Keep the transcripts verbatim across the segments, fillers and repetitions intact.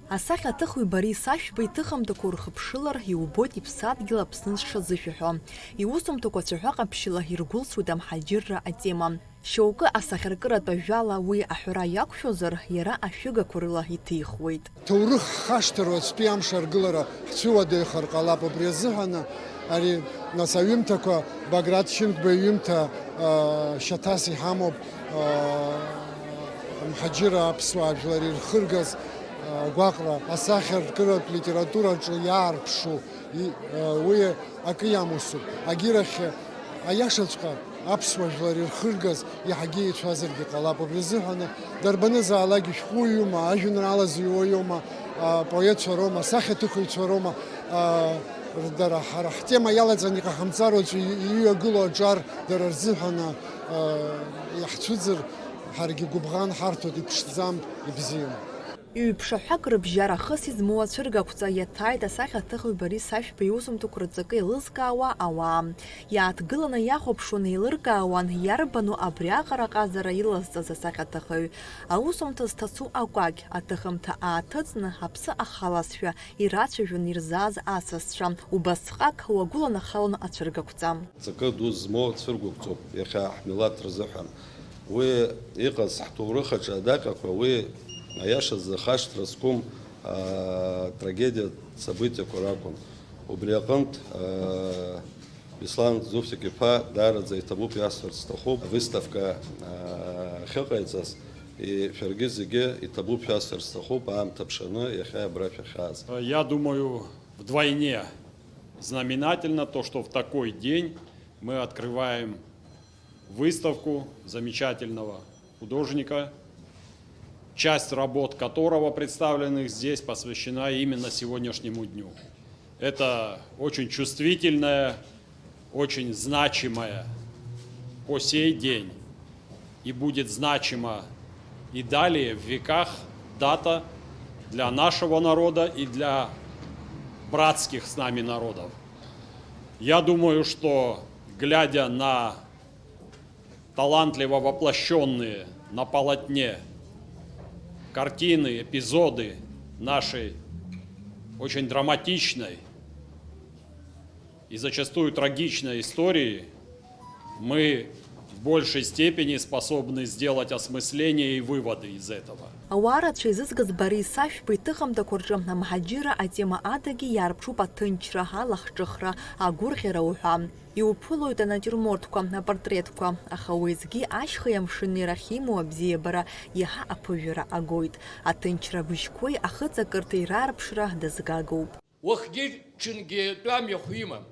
Асахьаҭыхҩы Борис Ашәба иҭыхымҭақәа урхыԥшылар, иубоит иԥсадгьыл Аԥсны зҽазышәаҳәо. Иусумҭақәа цәаҳәа ҟаԥшьыла иргәылсуеит амҳаџьырра атема. Шьоукы асахьаркыратә ажәала уи аҳәара иақәшәозар, иара ашәыгақәа рыла иҭихуеит. Ҭоурых ҳхашҭыр, уаҵәтәи амш аргылара ҳцәыуадаҩхар ҟалап. Убри азыҳәаны ари, нас, аҩымҭақәа, Баграт Шьынқәба иҩымҭа, а, шьаҭас иҳамоуп, а, амҳаџьыраа аԥсуаа жәлар ирхыргаз, а, гәаҟра, асахьаркыратә литератураҿы иаарԥшу, и-, а, уи акы иамусуп. Агьырахь, аиашаҵәҟьа, аԥсуа жәлар ирхыргаз иаҳагьы еицәазаргьы ҟалап. Убри азыҳәаны, дарбанызаалак ишәҟәыҩҩума, ажәеинраала зыҩуа иоума, апоетцәа роума, асахьаҭыхыҩцәа роума, а, дара ҳара ҳтема иалаҵаны иҟаҳамҵар, уаҵәы иҩагылоу аҿар дара рзыҳәан, а, иаҳцәыӡыр, ҳаргьы гәыбӷан ҳарҭоит, иԥшӡам, ибзиам. Ҩ-ԥшаҳәак рыбжьара ахыс измоу ацәыргақәҵа иаҭааит асахьаҭыхҩы Борис Ашәба иусумҭақәа рҵакы еилызкаауа ауаа. Иааҭгыланы иахәаԥшуан, еилыркаауан, иарбану абриаҟара ҟазара илазҵаз асахьаҭыхҩы. Аусумҭа зҭацу акәакь аҭыхымҭа ааҭыҵны, аԥсы ахалазшәа ирацәажәон ирзааз асасцәа. Убасҟак уагәыланахалон ацәыргақәҵа. Ҵакы ду змоу ацәыргақәҵоуп иахьа ҳмилаҭ рзыҳәан. Уи иҟаз ҳҭоурых аҿы адаҟьақәа, уи аиашазы хашҭра зқәым, аа, трагедиатә событиақәа ракәын. Убри аҟынтә, аа, Беслан Зуфик-иԥа даараӡа иҭабуп иасҳәарц сҭахуп, авыставка, аа, ахьыҟаиҵаз, и-, шәаргьы зегьы иҭабуп шәасҳәарц сҭахуп, аамҭа ԥшаны иахьа абра шәахьааз. Я думаю, вдвойне знаменательно то, что в такой день мы открываем выставку замечательного художника, часть работ которого, представленных здесь, посвящена именно сегодняшнему дню. Это очень чувствительная, очень значимая по сей день и будет значима и далее в веках дата для нашего народа и для братских с нами народов. Я думаю, что, глядя на талантливо воплощённые на полотне картины, эпизоды нашей очень драматичной и зачастую трагичной истории, мы в большей степени способны сделать осмысление и выводы из этого. Ауаа рацәа изызгаз Борис Ашәба иҭыхымҭақәа рҿы амҳаџьырра атема адагьы иаарԥшуп аҭынчра, алахҿыхра, агәырӷьара уҳәа. Иуԥылоит анатиурмортқәа, апортретқәа, аха уеизгьы ашьхеи амшыни рахь имоу абзиабара иаҳа аԥыжәара агоит. Аҭынчра быжьқәеи ахыҵакырҭеи раарԥшра дазгагоуп. Уахгьы ҽынгьы тәамҩахә имам.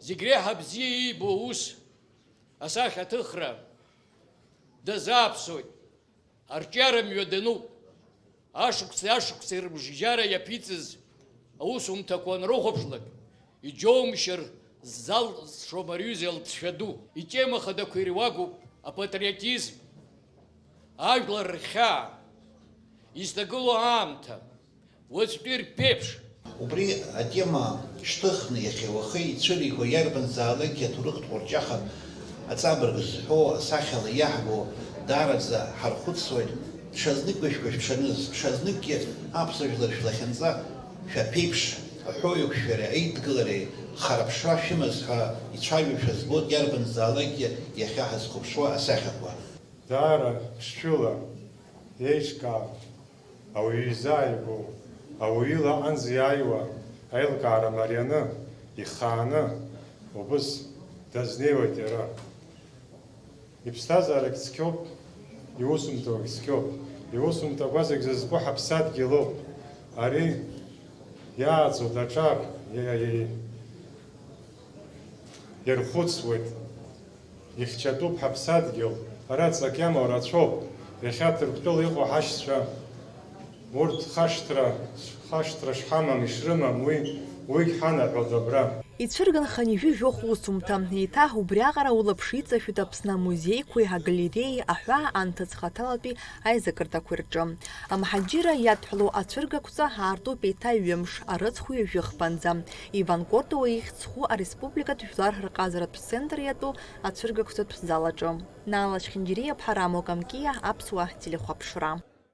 Зегь реиҳа бзиа иибо аус, асахьаҭыхра дазааԥсоит. Арҿиара мҩадануп. Ашықәси ашықәси рыбжьара иаԥиҵаз аусумҭақәа уанрыхәаԥшлак, иџьоумшьар залҵшом ари аҩыза алҵшәа ду. Итема хадақәа ируакуп апатриотизм, ажәлар рхьаа, изҭагылоу аамҭа, уаҵәтәи рԥеиԥш. Убри атема шьҭыхны иахьеи уахеи ицәыриго иарбанзаалакгьы аҭоурыхтә ҟәырҷаха аҵабырг зҳәо асахьала иаҳбо даараӡа ҳархәыцуеит. Ҽазнык бышәгәышәҽаныз, ҽазныкгьы аԥсуа жәлар шәлахьынҵа шәаԥеиԥш, аҳәоу еиқәшәареи аидгылареи хара ԥшра шәымаз ҳәа ицәажәошәа збоит иарбанзаалакгьы иахьа ҳазхәаԥшуа асахьақәа. Даара ԥшьшәыла, еиҿкаау, ауаҩы изааигәоу, ауаҩы илаҟанӡа иааиуа аилкаара марианы, ихааны, убыс дазнеиуеит иара. Иԥсҭазаарагь цқьоуп, иусумҭақәагь цқьоуп. Иусумҭақәа зегь зызку ҳаԥсадгьылоуп. Ари иааӡоу даҿар, иа-, иа-, иархәыцуеит. Ихьчатәуп ҳаԥсадгьыл, ара ҵак иамоу рацәоуп, иахьа Ҭырқәтәыла иҟоу ҳашьцәа, урҭ хашҭра, хашҭра шҳамам, ишрымам уи, уигь ҳанаҳәоит абра. Ицәырган хынҩажәи жәохә усумҭа, еиҭа убриаҟара улаԥш иҵашәоит Аԥсны амузеиқәеи агалереиеи аҳәаа анҭыҵ хаҭалатәи аизакырҭақәеи рҿы. Амҳаџьырра иадҳәалоу ацәыргақәҵа аартуп еиҭа ҩымш, арыцхә ҩажәи хԥанӡа. Иван Кортуа ихьӡ зху ареспубликатә жәлар рҟазаратә центр иатәу ацәыргақәҵатә залаҿы. Наала Чхинџьириаԥҳа, Рамо Камкиа, Аԥсуа телехәаԥшра.